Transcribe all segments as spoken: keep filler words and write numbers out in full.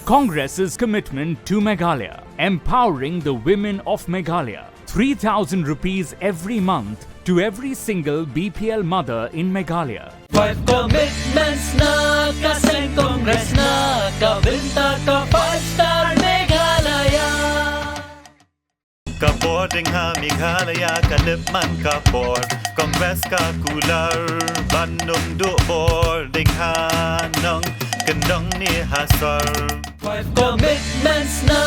Congress's commitment to Meghalaya, empowering the women of Meghalaya. Three thousand rupees every month to every single B P L mother in Meghalaya. Five commitments na ka seng Congress na ka bynta ka five star Meghalaya. Ka bor ding ha Meghalaya ka lip man ka bor. Congress ka kular ban ym duh bor ding ha nongkyndong ne ha sor. Five commitments na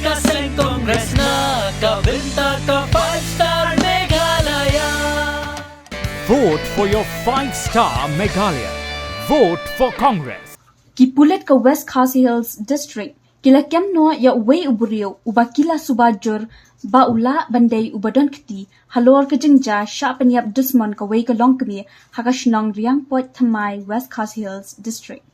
ka seng Congress na ka bynta ka five star Meghalaya. Vote for your five star Meghalaya. Vote for Congress. Ki pulit ka West Khasi Hills District ki la kem noh ïa uwei u briew uba ki la suba jur ba u lah ban dei uba don kti halor ka jingjia shah pynïap dusmon kawei ka longkmie ha ka shnong Riangpoit Thymmai, West Khasi Hills District.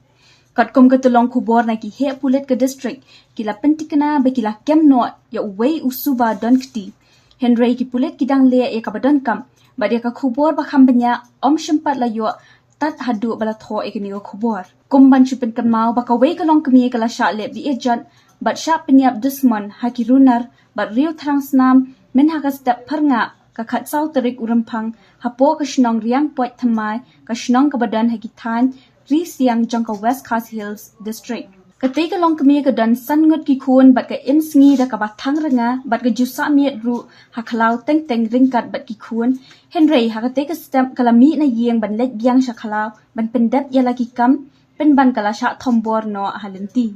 Katkum ka tyllong khubor na ki heh pulit ka district, ki la pyntikna ba ki la kem noh ïa uwei u suba don kti. Hynrei ki pulit ki dang leh ïa kaba donkam bad ïa ka khubor ba kham bniah ym shym pat la ïoh tad haduh ba la thoh ïa kane ka khubor. Kum ban shu pynkynmaw ba kawei ka longkmie ka la shah leh beiñ jot bad shah pynïap dusmon ha ki runar bad riew thrang snam mynha ka step phyrngah ka khatsaw tarik u Rymphang hapoh ka shnong Riangpoit Thymmai, ka shnong kaba don ha ki thaiñ Risiang jong ka West Khasi Hills District. Katei ka longkmie ka don san ngut ki khun bad ka im sngi da kaba thang rnga bad ka ju sah miet ruh ha khlaw teng teng ryngkat bad ki khun. Hynrei ha katei ka step ka la mih na ïing ban leit biang sha khlaw ban pyndep ïa la ki kam, pynban ka la shah thombor noh ha lynti.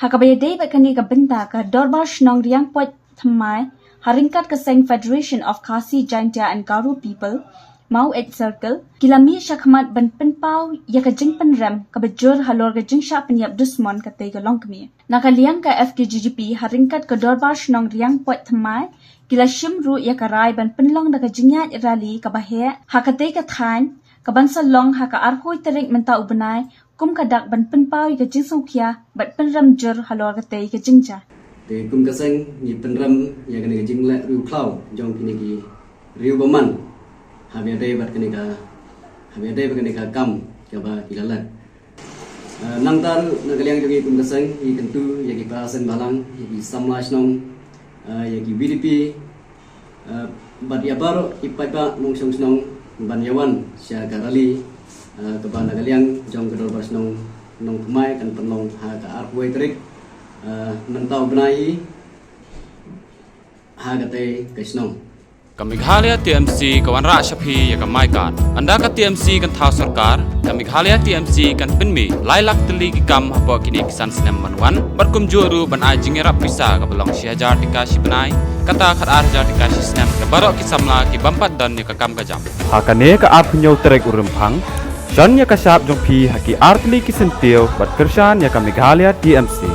Ha kaba ïadei bad kane ka bynta, ka Dorbar Shnong Riangpoit Thymmai ha ryngkat ka seng Federation of Khasi Jaintia and Garo People, Maweit Circle, ki la mih shakhmat ban pynpaw ïa ka jingpynrem kaba jur halor ka jingshah pynïap dusmon katei ka longkmie. Na ka liang ka F K J G P ha ryngkat ka Dorbar Shnong Riangpoit Thymmai, ki la shim ruh ïa ka rai ban pynlong da ka jingïaid rally kaba heh ha katei ka thaiñ, kaban sa long ha ka arphew tarik mynta u bnai, kum ka dak ban pynpaw ïa ka jingsngewkhia bad pynrem jur halor katei ka jingjia. Te kum ka seng ngi pynrem ïa kane ka jingleh riewkhlaw jong kine ki riew bymman haba ïadei bad kane ka, haba ïadei bad kane ka kam kaba ki la leh. Eh, nangta ruh na ka liang jong ngi kum ka seng ngi kyntu ïa ki para seng bhalang, ïa ki samla shnong, eh, ïa ki V D P, eh, bad ïa baroh ki paidbah nongshong shnong ban ïa wan sha ka rally, eh, kaba na ka liang jong ka Dorbar Shnong Nongthymmai kan pynlong ha ka arphew tarik, eh, mynta u bnai ha katei ka shnong. Ka Meghalaya T M C ka wanrah sha phi ïa ka My Card. Ynda ka T M C kan thaw sorkar, ka Meghalaya T M C kan pynmih lai lak tylli ki kam hapoh kine ki san snem ban wan, bad kumjuh ruh ban ai jingïarap pisa kaba long shi hajar tyngka shi bnai, kata khatar hajar tyngka shi snem, da baroh ki samla ki bym pat don ïa ka kam ka jam. Ha kane ka arphew tarik u Rymphang, shon ïa ka shap jong phi ha ki ar tylli ki syntiew bad kyrshan ïa ka Meghalaya T M C.